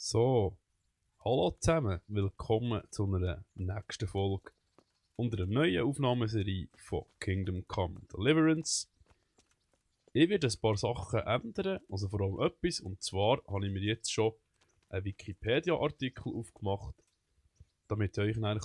So, hallo zusammen, willkommen zu einer nächsten Folge und einer neuen Aufnahmeserie von Kingdom Come Deliverance. Ich werde ein paar Sachen ändern, also vor allem etwas, und zwar habe ich mir jetzt schon einen Wikipedia-Artikel aufgemacht, damit ich euch dann ein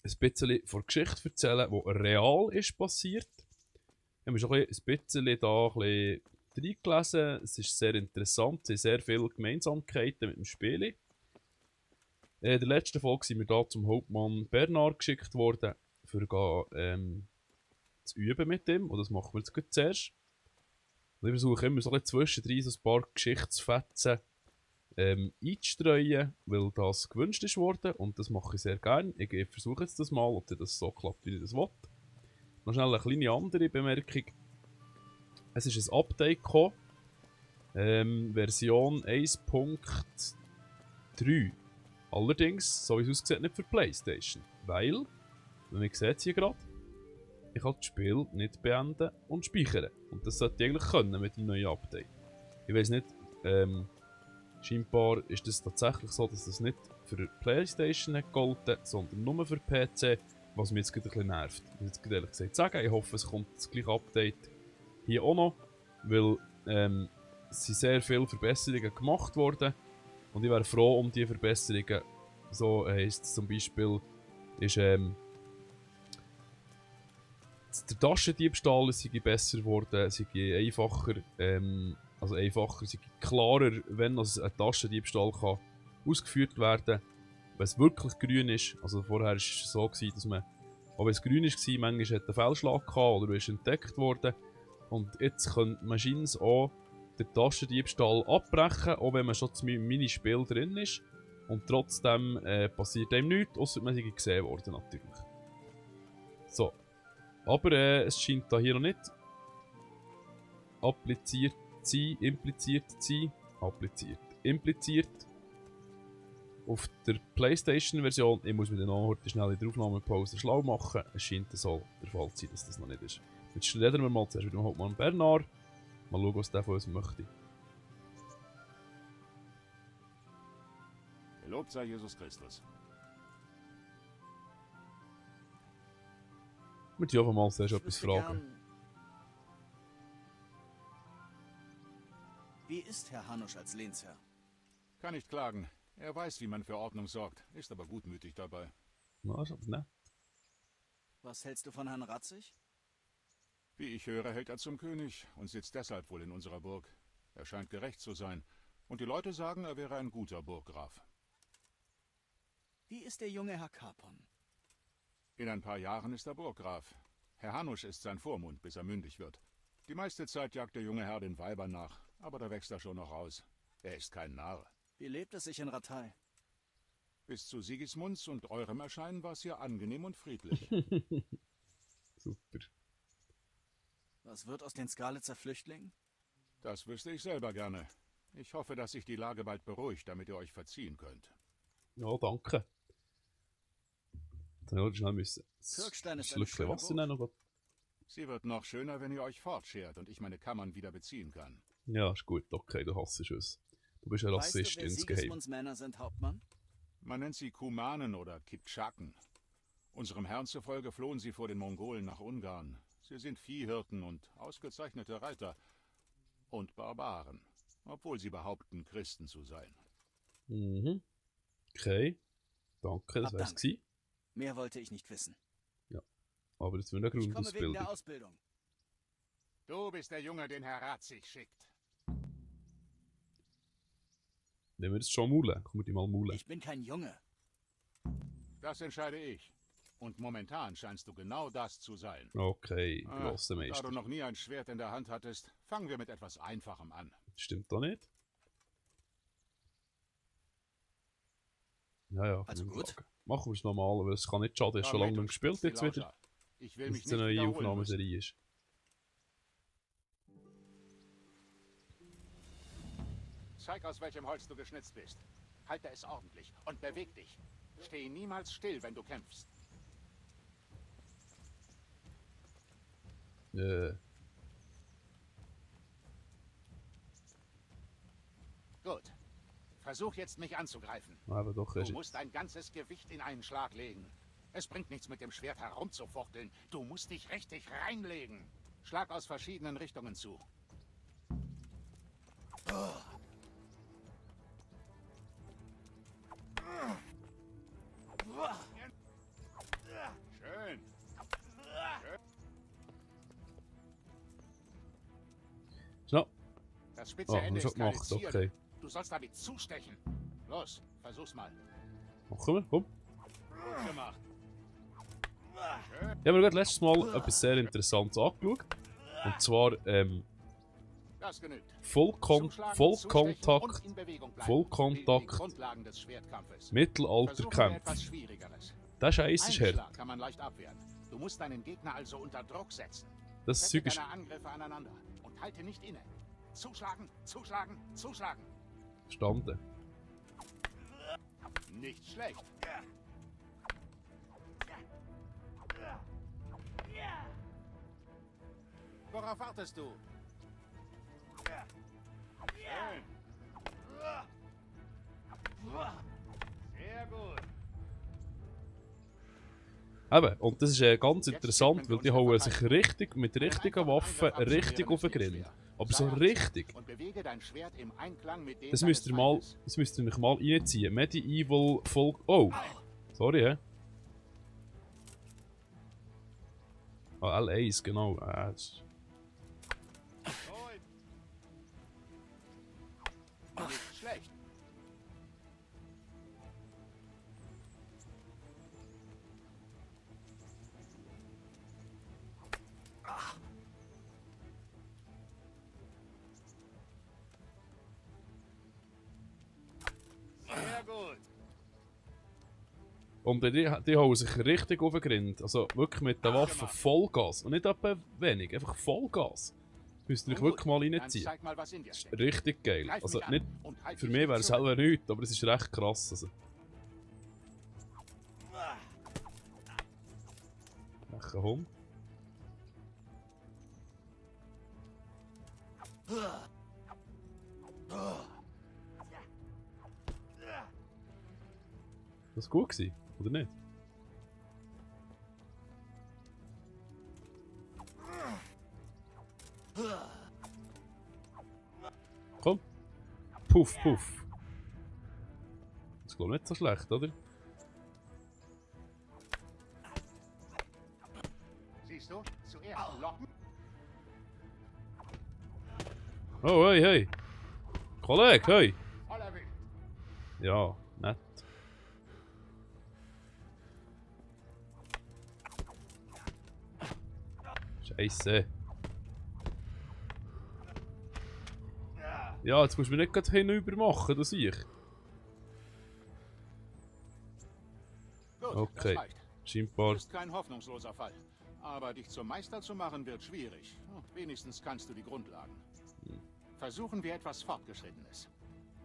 bisschen von der Geschichte erzählen kann, die real ist passiert. Ich habe mich schon ein bisschen da reingelesen. Es ist sehr interessant, es sind sehr viele Gemeinsamkeiten mit dem Spiel. In der letzten Folge sind wir da zum Hauptmann Bernard geschickt worden, für zu üben mit ihm. Und das machen wir jetzt gleich zuerst. Und ich versuche immer so ein bisschen zwischendrin so ein paar Geschichtsfetzen einzustreuen, weil das gewünscht ist worden. Und das mache ich sehr gerne. Ich versuche jetzt das mal, ob das so klappt, wie ich das will. Noch schnell eine kleine andere Bemerkung. Es ist ein Update gekommen. Version 1.3. Allerdings, so wie es aussieht, nicht für PlayStation. Weil, man sieht es hier gerade, ich kann das Spiel nicht beenden und speichern. Und das sollte ich eigentlich können mit dem neuen Update. Ich weiß nicht, scheinbar ist es tatsächlich so, dass das nicht für PlayStation nicht gegolten, sondern nur für PC, was mich jetzt gerade ein bisschen nervt. Ich muss jetzt ehrlich gesagt sagen, ich hoffe, es kommt das gleiche Update hier auch noch, weil es sind sehr viele Verbesserungen gemacht worden und ich wäre froh um diese Verbesserungen. So heisst es zum Beispiel, ist der Taschendiebstahl sei besser geworden, sei einfacher, sei klarer, wenn ein Taschendiebstahl kann ausgeführt werden kann, wenn es wirklich grün ist. Also vorher war es so, dass man, auch wenn es grün war, manchmal hat einen Fehlschlag gehabt oder ist entdeckt worden. Und jetzt können Machines auch den Taschendiebstahl abbrechen, auch wenn man schon im Minispiel drin ist. Und trotzdem passiert einem nichts, ausser man sei gesehen worden natürlich. So. Aber es scheint da hier noch nicht impliziert auf der PlayStation-Version. Ich muss mir dann auch heute schnell in der Aufnahmepause schlau machen. Es scheint so der Fall zu sein, dass das noch nicht ist. Jetzt reden wir mal zuerst mit dem Hauptmann Bernard. Mal schauen, was der von uns möchte. Gelobt sei Jesus Christus. Ich würde einfach mal zuerst etwas fragen. Wie ist Herr Hanusch als Lehnsherr? Kann nicht klagen. Er weiß, wie man für Ordnung sorgt, ist aber gutmütig dabei. Na, ist aber nett. Was hältst du von Herrn Ratzig? Wie ich höre, hält er zum König und sitzt deshalb wohl in unserer Burg. Er scheint gerecht zu sein. Und die Leute sagen, er wäre ein guter Burggraf. Wie ist der junge Herr Capon? In ein paar Jahren ist er Burggraf. Herr Hanusch ist sein Vormund, bis er mündig wird. Die meiste Zeit jagt der junge Herr den Weibern nach, aber da wächst er schon noch raus. Er ist kein Narr. Wie lebt es sich in Ratay? Bis zu Sigismunds und eurem Erscheinen war es hier angenehm und friedlich. Super. Was wird aus den Skalitzer Flüchtlingen? Das wüsste ich selber gerne. Ich hoffe, dass sich die Lage bald beruhigt, damit ihr euch verziehen könnt. Ja, danke. Dann hätte ich schnell müssen. Türkstein ist eine Schlückchen schöne Wasser Burg. nehmen. Sie wird noch schöner, wenn ihr euch fortschert und ich meine Kammern wieder beziehen kann. Ja, ist gut. Okay, du hasst uns. Du bist ein Weißt du, Rassist wer insgeheim. Sigismunds Männer sind, Hauptmann? Man nennt sie Kumanen oder Kiptschaken. Unserem Herrn zufolge flohen sie vor den Mongolen nach Ungarn. Sie sind Viehhirten und ausgezeichnete Reiter. Und Barbaren, obwohl sie behaupten, Christen zu sein. Mhm. Okay. Danke, das wär's Dank. gewesen. Mehr wollte ich nicht wissen. Aber das wäre eine Ich komme wegen Grundausbildung. der Ausbildung. Du bist der Junge, den Herr Ratzig schickt. Nehmen wir das schon maulen. Kommen wir die mal maulen. Ich bin kein Junge. Das entscheide ich. Und momentan scheinst du genau das zu sein. Okay, Ah, grosser da Meister. du noch nie ein Schwert in der Hand hattest, fangen wir mit etwas Einfachem an. Stimmt doch nicht? Ja, Also keine gut. Frage. Machen wir es nochmal, weil es kann nicht schaden. Ich habe schon lange nicht mehr gespielt jetzt wieder. Ich will Dass mich es eine nicht neue wiederholen müssen. Aufnahmeserie ist. Zeig, aus welchem Holz du geschnitzt bist. Halte es ordentlich und beweg dich. Steh niemals still, wenn du kämpfst. Gut. Versuch jetzt, mich anzugreifen. Aber doch, Du musst dein ganzes Gewicht in einen Schlag legen. Es bringt nichts, mit dem Schwert herumzufuchteln. Du musst dich richtig reinlegen. Schlag aus verschiedenen Richtungen zu. Schön. So. Das spitze Oh, Ende schon ist gemacht, kaliziert. okay. Du sollst damit zustechen. Los, versuch's mal. Machen wir, komm. Gut gemacht. Ich habe mir gerade letztes Mal etwas sehr Interessantes angeschaut. Und zwar, Das genügt. Vollkontakt, Mittelalterkämpfe. Der Scheiß ist hart. Kann man leicht abwehren. Du musst deinen Gegner also unter Druck setzen. Das Zeug ist deine Angriffe aneinander und halte nicht inne. Zuschlagen, zuschlagen, zuschlagen. verstanden. Nicht schlecht. Worauf wartest du? Schön. Sehr gut. Eben, und das ist ganz interessant, weil die hauen sich richtig mit richtigen Waffen richtig auf den Grind. Aber so richtig. Und bewege dein Schwert im Einklang mit dem Das müsst ihr euch mal reinziehen. Medieval Folk. Oh! Sorry, hä? Ah, L1, genau. Nicht schlecht. Sehr gut. Und die hauen sich richtig auf den Grind. Also wirklich mit der Waffe Vollgas. Und nicht etwa wenig, einfach Vollgas. Müsst ihr euch wirklich mal reinziehen. Zeig mal, was in dir Das ist steckt. richtig geil. Greif Also mich an nicht, und halt für dich mich nicht wäre es zurück. selber nichts, aber es ist recht krass. Also. Welcher Hund? Das war gut gewesen, oder nicht? Komm. Puff, puff. Das ist glaube ich nicht so schlecht, oder? Siehst du? Zuerst locken. Oh, hey, hey. Kollege, hey. Voll erwischt. Ja, nett. Scheiße. Ja, jetzt musst du mich nicht gerade hinüber machen, das sehe ich. Gut, Okay. das reicht. Du Scheinbar. bist kein hoffnungsloser Fall. Aber dich zum Meister zu machen, wird schwierig. Wenigstens kannst du die Grundlagen. Versuchen wir etwas Fortgeschrittenes.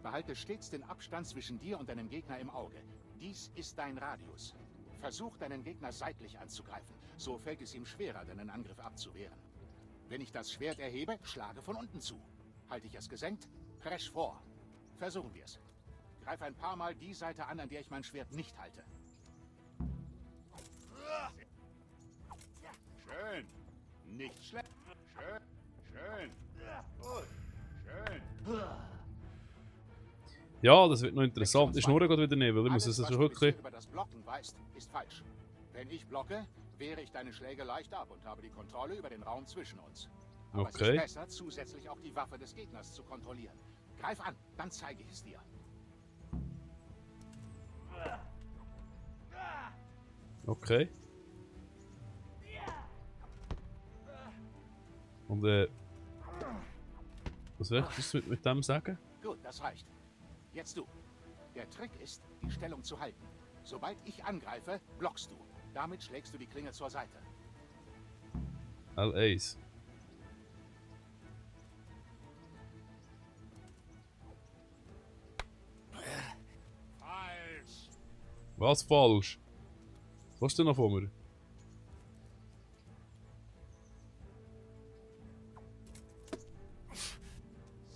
Behalte stets den Abstand zwischen dir und deinem Gegner im Auge. Dies ist dein Radius. Versuch, deinen Gegner seitlich anzugreifen. So fällt es ihm schwerer, deinen Angriff abzuwehren. Wenn ich das Schwert erhebe, schlage von unten zu. Halte ich es gesenkt, presch vor. Versuchen wir es. Greif ein paar Mal die Seite an der ich mein Schwert nicht halte. Schön. Nicht schlecht. Schön. Schön. Gut. Schön. Ja, das wird noch interessant. Ich schnurre gerade wieder nicht, weil ich muss Alles, es was schon du wirklich. bisher über das Blocken weißt, ist falsch. Wenn ich blocke, wehre ich deine Schläge leicht ab und habe die Kontrolle über den Raum zwischen uns. Aber es Okay. ist besser, zusätzlich auch die Waffe des Gegners zu kontrollieren. Greif an, dann zeige ich es dir. Okay. Und was willst du mit dem sagen? Gut, das reicht. Jetzt du. Der Trick ist, die Stellung zu halten. Sobald ich angreife, blockst du. Damit schlägst du die Klinge zur Seite. L1. Falsch. Was falsch? Was willst du noch von mir?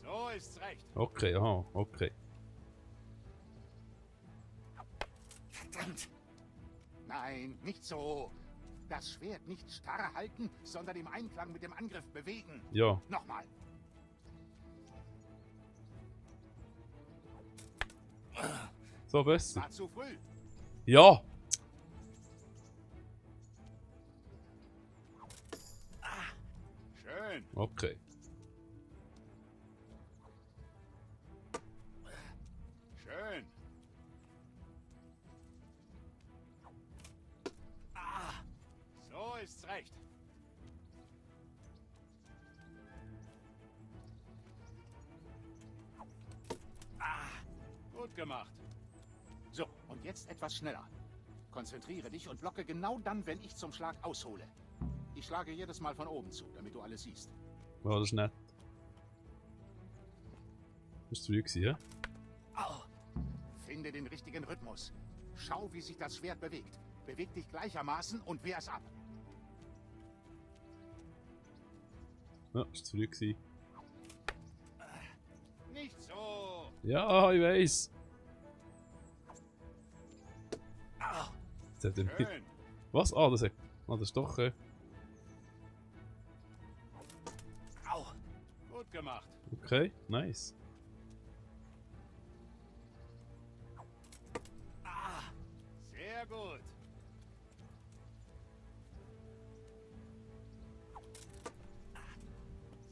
So ist's recht. Okay, aha, okay. Verdammt! Nein, nicht so. Das Schwert nicht starr halten, sondern im Einklang mit dem Angriff bewegen. Ja. Nochmal. So besser. War zu früh. Ja! Schön. Okay. Schön. So ist's recht. Gut gemacht. So, und jetzt etwas schneller. Konzentriere dich und blocke genau dann, wenn ich zum Schlag aushole. Ich schlage jedes Mal von oben zu, damit du alles siehst. Ja, das ist nett. Das war zu früh, ja? Au. Finde den richtigen Rhythmus. Schau, wie sich das Schwert bewegt. Beweg dich gleichermaßen und wehr es ab. Ja, das war zu früh gewesen. Nicht so. Ja, ich weiss. Jetzt hat er nicht... Schön. Was? Ah, das ist doch... Au. Gut gemacht. Okay, nice. Sehr gut.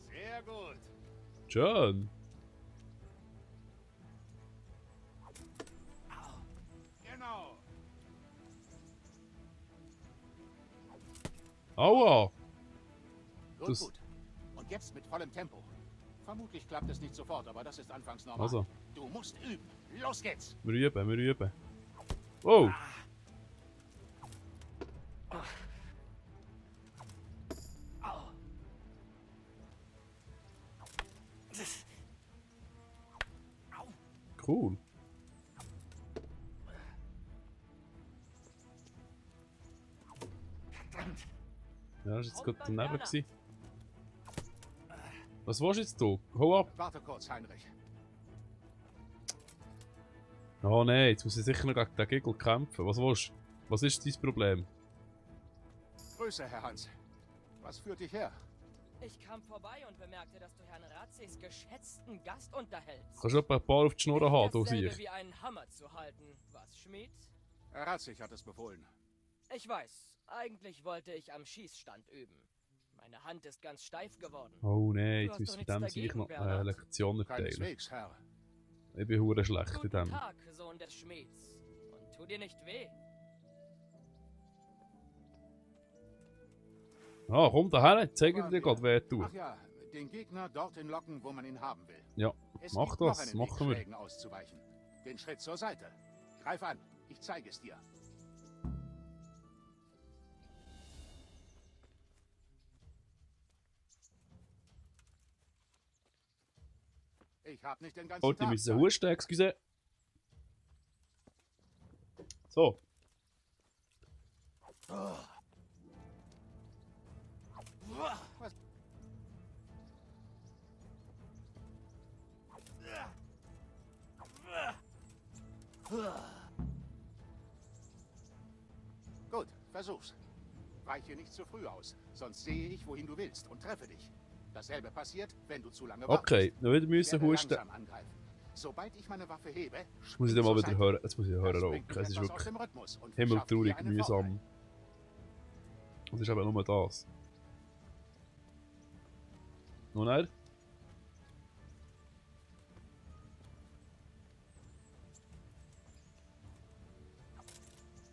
Sehr gut. Schön. Genau. Aua! Gut, Das- gut. Und jetzt mit vollem Tempo. Vermutlich klappt es nicht sofort, aber das ist anfangs normal. Also, Du musst üben. Los geht's. wir üben, wir üben. Wow! Au. Au. Cool. Verdammt! Ja, das war jetzt gerade daneben gewesen. Was willst du jetzt du? Hau ab! Warte kurz, Heinrich. Oh nein, jetzt muss ich sicher noch gegen den Giggle kämpfen. Was willst du? Was ist dein Problem? Grüße, Herr Hans. Was führt dich her? Ich kam vorbei und bemerkte, dass du Herrn Ratzis geschätzten Gast unterhältst. Kannst du etwa ein paar auf die Schnur haben, du Dasselbe siehst? wie einen Hammer zu halten. Was, Schmied? Herr Ratzig hat es befohlen. Ich weiß. Eigentlich wollte ich am Schießstand üben. Meine Hand ist ganz steif geworden. Oh nein, Du jetzt hast müssen doch wir dem nichts sicher noch dagegen, eine Bernhard. Lektion erteilen. Keineswegs, Herr. Ich bin hure schlecht in Guten dem. Tag, Sohn des Schmieds. Und tu dir nicht weh. Ah, komm daher, zeig dir gerade, wer tut. Ach ja, den Gegner dorthin locken, wo man ihn haben will. Ja, Es mach gibt noch das, einen Weg, machen wir. Schlägen auszuweichen. Den Schritt zur Seite. Greif an, ich zeige es dir. Ich hab nicht den ganzen Oh, die Tag müssen Zeit. husten, excuse. So. Gut, versuch's. Weiche nicht zu früh aus, sonst sehe ich, wohin du willst und treffe dich. Dasselbe passiert, wenn du zu lange Okay, wartest. dann wieder Ich müssen werde husten. langsam angreifen. Sobald ich meine Waffe hebe, Jetzt muss ich den mal spring wieder zur hören. Jetzt muss ich den Seite. hören. Das Oh, bringt mich es ist etwas aus wirklich dem Rhythmus und verschafft himmeltraurig dir einen mühsam. Vorteil. Das ist aber nur das. Und er?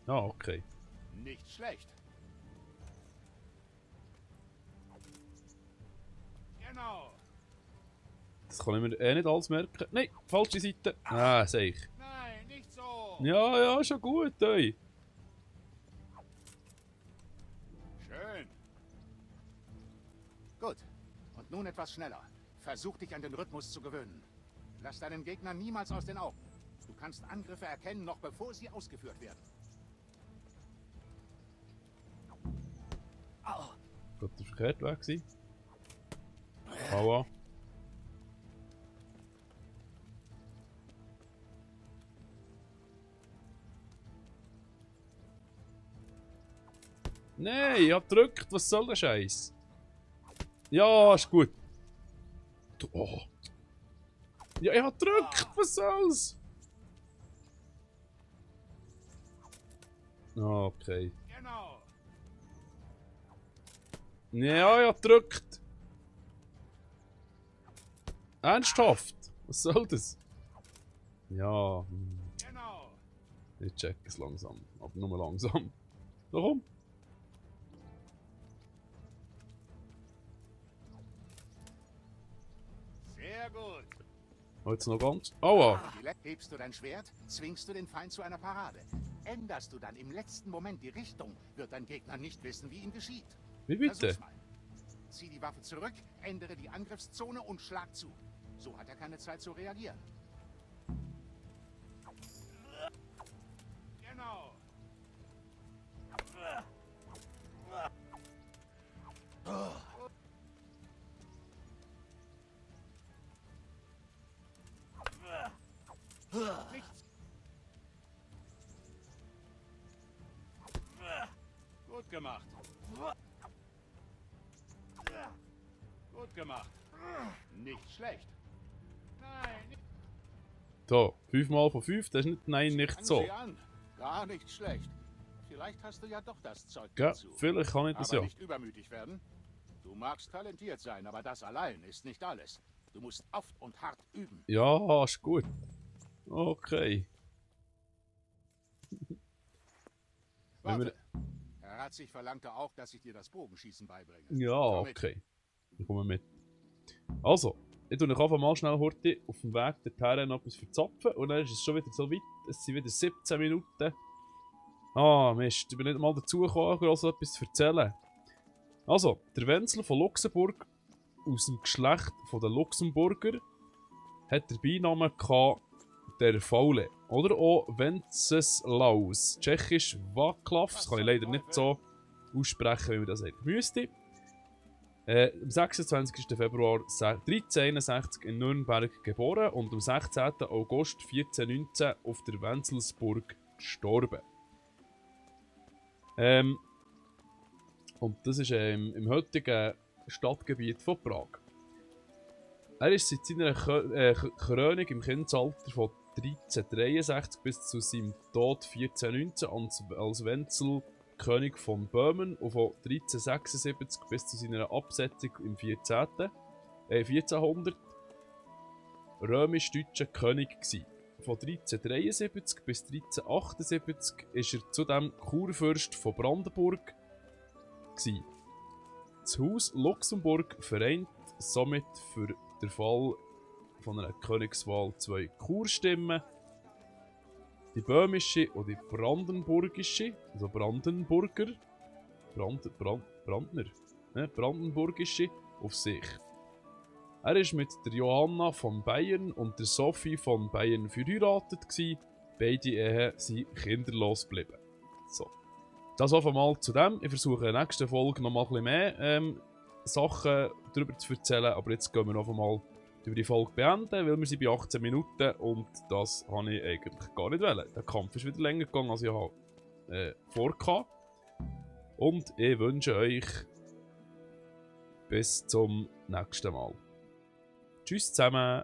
Ah, okay. Nicht schlecht. Genau. Das kann ich mir eh nicht alles merken. Nein, falsche Seite. Ah, sehe ich. Nein, nicht so. Ja, ja, schon gut, ey. Schön. Gut. Und nun etwas schneller. Versuch dich an den Rhythmus zu gewöhnen. Lass deinen Gegner niemals aus den Augen. Du kannst Angriffe erkennen, noch bevor sie ausgeführt werden. Au. Gott, der verkehrt weg gewesen. Aua. Nein, ich hab gedrückt. Was soll der Scheiß? Ja, ist gut. Oh. Ja, ich hab gedrückt. Was soll's? Okay. Genau. Ja, ich hab gedrückt. Ernsthaft? Was soll das? Ja, Genau. ich check es langsam. Aber nur langsam. Warum? Sehr gut. Jetzt noch ganz. Aua! Hebst du dein Schwert, zwingst du den Feind zu einer Parade. Änderst du dann im letzten Moment die Richtung, wird dein Gegner nicht wissen, wie ihm geschieht. Wie bitte? Versuch's mal. Zieh die Waffe zurück, ändere die Angriffszone und schlag zu. So hat er keine Zeit zu reagieren. Genau. Nichts. Gut gemacht. Gut gemacht. Nicht schlecht. Nein, nicht. So, 5 mal von 5, das ist nicht, nein, nicht Fang so. sie an. Gar nicht schlecht. Vielleicht hast du ja doch das Zeug Ja, dazu. vielleicht kann ich das Aber ja. nicht übermütig werden. Du magst talentiert sein, aber das allein ist nicht alles. Du musst oft und hart üben. Ja, ist gut. Okay. Wenn wir... Warte. Herr Ratzig verlangte auch, dass ich dir das Bogenschießen beibringe. Ja, Komm mit. okay. Ich komme mit. Also, ich tue euch einfach mal schnell heute auf dem Weg dorthin noch etwas verzapfen und dann ist es schon wieder so weit. Es sind wieder 17 Minuten. Ah, Mist, ich bin nicht mal dazu gekommen, groß etwas zu erzählen. Also, der Wenzel von Luxemburg, aus dem Geschlecht der Luxemburger, hat den Beinamen gehabt, der Faule. Oder auch Wenceslaus. Tschechisch Václav, das kann ich leider nicht so aussprechen, wie man das eigentlich müsste. Am 26. Februar 1361 in Nürnberg geboren und am 16. August 1419 auf der Wenzelsburg gestorben. Und das ist im heutigen Stadtgebiet von Prag. Er ist seit seiner Krönung im Kindsalter von 1363 bis zu seinem Tod 1419 als Wenzel König von Böhmen und von 1376 bis zu seiner Absetzung im 1400 römisch-deutscher König gewesen. Von 1373 bis 1378 ist er zudem Kurfürst von Brandenburg gewesen. Das Haus Luxemburg vereint somit für den Fall von einer Königswahl 2 Kurstimmen. Die böhmische und die brandenburgische, also Brandenburger, brandenburgische auf sich. Er war mit der Johanna von Bayern und der Sophie von Bayern verheiratet gewesen. Beide Ehen sind kinderlos geblieben. So. Das einfach mal zu dem. Ich versuche in der nächsten Folge noch mal ein bisschen mehr Sachen darüber zu erzählen, aber jetzt gehen wir noch einmal über die Folge beenden, weil wir sind bei 18 Minuten und das habe ich eigentlich gar nicht wollen. Der Kampf ist wieder länger gegangen, als ich vorgehabt. Und ich wünsche euch bis zum nächsten Mal. Tschüss zusammen.